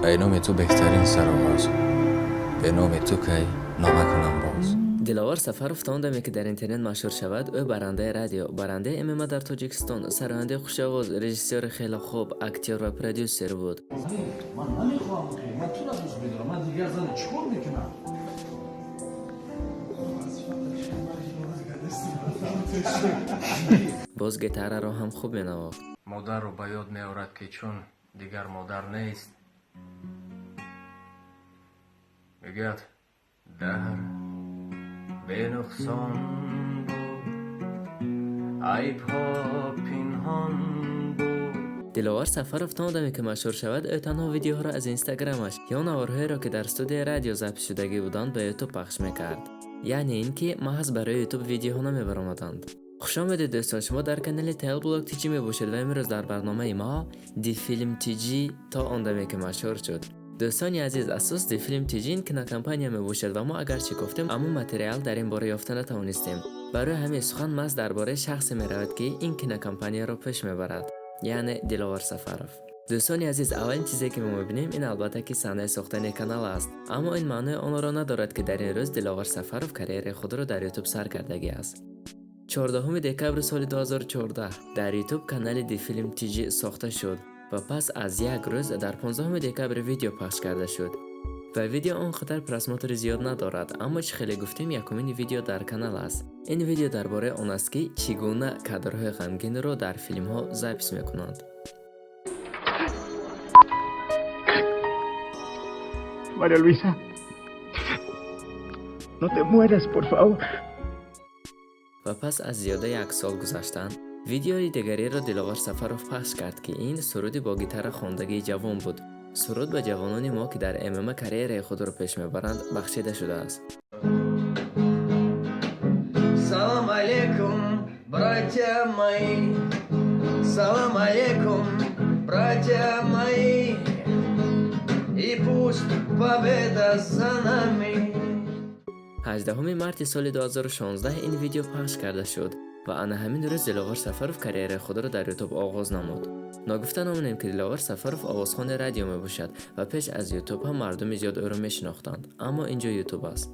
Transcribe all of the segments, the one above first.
Ай номи ту беҳтарин сароғоз, бе номи ту кай нома кунам боз. Диловар Сафаров то он даме, ки дар интернет машҳур шавад, ӯ барандаи радио, барандаи ММА дар Тоҷикистон, сарояндаи хушовоз, режиссёри хеле хуб, актёр ва продюсер буд. Ман намехоҳам, ман тура дӯст медорам, ман дигар зана чӣ кор мекунам? Боз гитараро ҳам хуб менавохт. Модарро ба ёд меорад, ки чун дигар модар нест, мегӯяд: даҳр бенуқсон буд, айбҳо пинҳон буд. Диловар Сафаров то он даме, ки машҳур шавад, ӯ танҳо видеоҳоро аз инстаграмаш ё наворҳоеро, ки дар студияи радио запис шудагӣ буданд, ба ютуб пахш мекард. Яъне ин ки маҳз барои ютуб видеоҳо намебаромаданд. Хушомедед, дӯстон, шумо дар канали Телблог TG мебошед ва имрӯз дар барномаи мо Дифилм TG то он даме, ки машҳур шуд. Дӯстони азиз, асос Дифилм TG ин кинокомпания мебошад ва мо агарчи гуфтем, аммо материал дар ин бора ёфта натавонистем. Барои ҳамин сухан маҳз дар бораи шахсе меравад, ки ин кинокомпанияро пеш мебарад, яъне Диловар Сафаров. Дӯстони азиз, аввалин чизе, ки мо мебинем, ин албатта ки санаи сохтани канал аст, аммо ин маънои онро надорад, ки дар ин рӯз Диловар Сафаров карьераи худро дар ютуб сар кардагӣ аст. 14 декабри соли 2014 дар ютуб канали Дифилм TG сохта шуд ва пас аз як рӯз дар 15 декабр видео пахш карда шуд. Ва видео он қадар просмотри зиёд надорад, аммо чӣ хеле гуфтем, якумини видео дар канал аст. Ин видео дар бораи он аст, ки чӣ гуна кадрҳои ғамгинро дар филмҳо запис мекунанд. María Luisa, no te mueras, por favor. Ва пас аз зиёда як сол гузаштан видеои дигареро Диловар Сафаров пахш кард, ки ин суруди бо гитара хондагии ҷавон буд. Суруд ба ҷавонони мо, ки дар ММА карьераи худро пеш мебаранд, бахшида шудааст. Салам алейкум, братья мои, салам алейкум, братья мои, и пусть победа за нами. 18 марти соли 2016 ин видео пахш карда шуд ва ана ҳамин рӯз Диловар Сафаров карьераи худро дар ютуб оғоз намуд. Ногуфта намонем, ки Диловар Сафаров овозхони радио мебошад ва пеш аз ютуб ҳам мардуми зиёд ӯро мешинохтанд, аммо ин ҷо ютуб аст.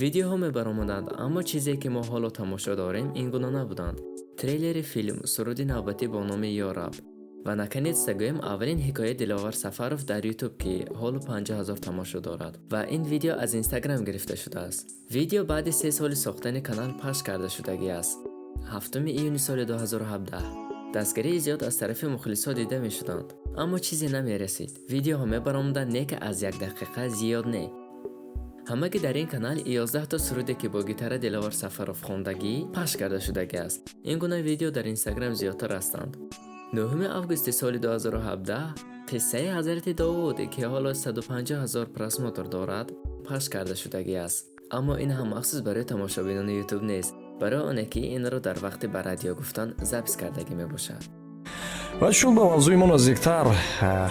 Видеоҳо мебаромаданд, аммо чизе, ки мо ҳоло тамошо дорем, ин гуна набуданд. Трейлери филм, суруди навбатӣ бо номи Ё раб ва наконец-то гӯем, аввалин ҳикояи Диловар Сафаров дар ютуб, ки ҳоло 50 000 тамошо дорад, ва ин видео аз инстаграм гирифта шудааст. Видео баъди 3 соли сохтани канал пахш карда шудагӣ аст, 7 июни соли 2017. Дастгирии зиёд аз тарафи мухлисҳо дида мешуданд, аммо чизе намерасид. Видеоҳо мебаромаданд, не ки аз як дақиқа зиёд не. Ҳамагӣ дар ин канал 11 то суруде, ки бо гитара Диловар Сафаров хондагӣ, пахш карда шудагӣ аст. Ин гуна видео дар инстаграм зиёдтар ҳастанд. 9 августи соли 2017 қиссаи ҳазрати Довуд, ки ҳоло 150 ҳазор просмотр дорад, пахш карда шудагӣ аст, аммо ин ҳам махсус барои тамошобинони ютуб нест, барои оне ки инро дар вақти ба радио гуфтан запис кардагӣ мебошад. Ва чун ба мавзӯи мо наздиктар,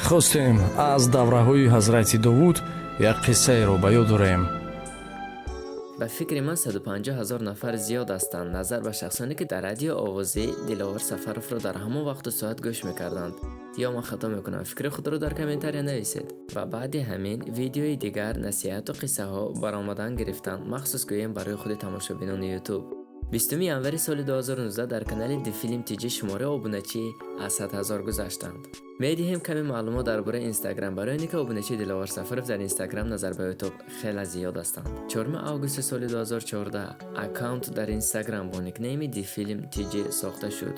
хостем аз давраҳои ҳазрати Довуд як қиссаеро ба ёд дорем. Ба фикри ман, 150 ҳазор нафар зиёд ҳастанд назар ба шахсоне, ки дар радио овози Диловар Сафаровро дар ҳамон вақту соат гӯш мекарданд. Ё ман хато мекунам? Фикри худро дар комментария нависед. Ва баъди ҳамин видеои дигар насиҳату қиссаҳо баромадан гирифтанд, махсус гӯем барои худи тамошобинони ютуб. 20 январи соли 2019 дар канали Дифилм TG шумораи обуначӣ аз 100 ҳазор гузаштанд. Медиҳем каме маълумот дар бораи инстаграм, барои оне ки обуначии Диловар Сафаров дар инстаграм назар ба ютуб хеле зиёд ҳастанд. 4 августи соли 2014 аккаунт дар инстаграм бо никнейми Дифилм TG сохта шуд.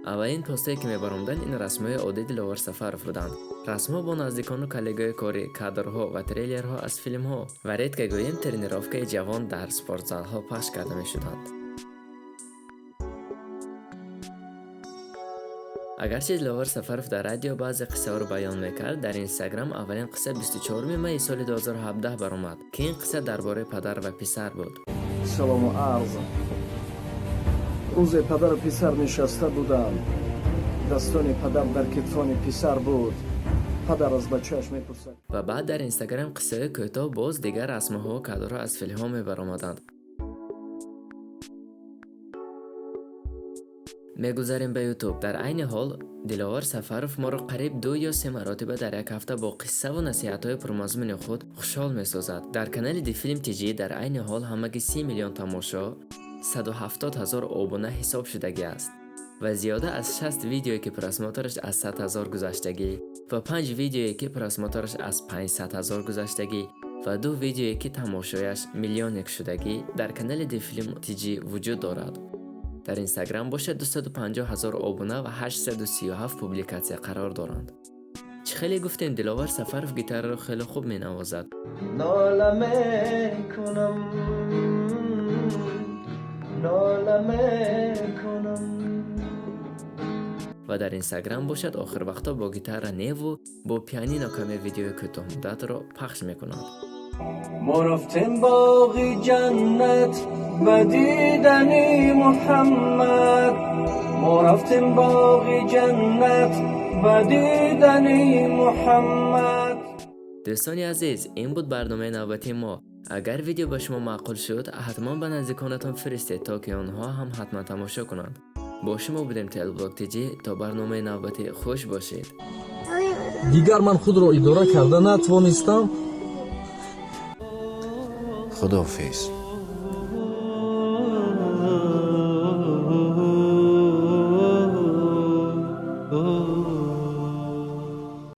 Аввалин постае, ки мебаромаданд, ин расмҳои оддии Диловар Сафаров буданд, расмҳо бо наздикону коллегаи корӣ, кадрҳо ва трейлерҳо аз филмҳо ва редко гӯем тренировкаи ҷавон дар спортзалҳо пахш карда мешуданд. Агарчи Диловар Сафаров дар радио баъзе қиссаҳоро баён мекард, дар инстаграм аввалин қисса 24 майи соли 2017 баромад, ки ин қисса дар бораи падар ва писар буд. Салому арз. Рӯзе падару писар нишаста буданд. Дастони падар дар китфони писар буд. Падар аз бачааш мепурсад: Ва баъд дар инстаграм қиссаҳои кӯтоҳ, боз дигар расмҳову кадрҳо аз филмҳо мебаромаданд. Мегузарем ба Ютуб. Дар айни ҳол Диловар Сафаров моро қариб ду ё се маротиба дар як ҳафта бо қиссаву насиҳатҳои пурмазмуни худ хушҳол месозад. Дар канали Дифилм ТЖ дар айни ҳол ҳамагӣ 30 миллион тамошо, 170 ҳазор обуна ҳисоб шудагӣ аст ва зиёда аз 60 видеое, ки просмотраш аз 100 ҳазор гузаштагӣ, ва панҷ видеое, ки просмотраш аз 500 ҳазор гузаштагӣ, ва ду видеое, ки тамошояш миллионик шудагӣ, дар канали Дифилм ТЖ вуҷуд дорад. Дар Инстаграм бошад, 250 ҳазор обуна ва 837 публикатсия қарор доранд. Чӣ хеле гуфтем, Диловар Сафаров гитараро хеле хуб менавозад. Нола мекунам, нола мекунам. Ва дар Инстаграм бошад, охир вақтҳо бо гитара неву бо пианино каме видеои кӯтоҳмуддатро пахш мекунад. Мо рафтем боғи ҷаннат ба дидани Муҳаммад, мо рафтем боғи ҷаннат ба дидани Муҳаммад. Дӯстони азиз, ин буд барномаи навбатии мо. Агар видео ба шумо маъқул шуд, ҳатман ба наздиконатон фиристед, то ки онҳо ҳам ҳатман тамошо кунанд. Бо шумо будем Телблог ТЖ. То барномаи навбатӣ хуш бошед. Дигар ман худро идора карда натавонистам. Худофиз.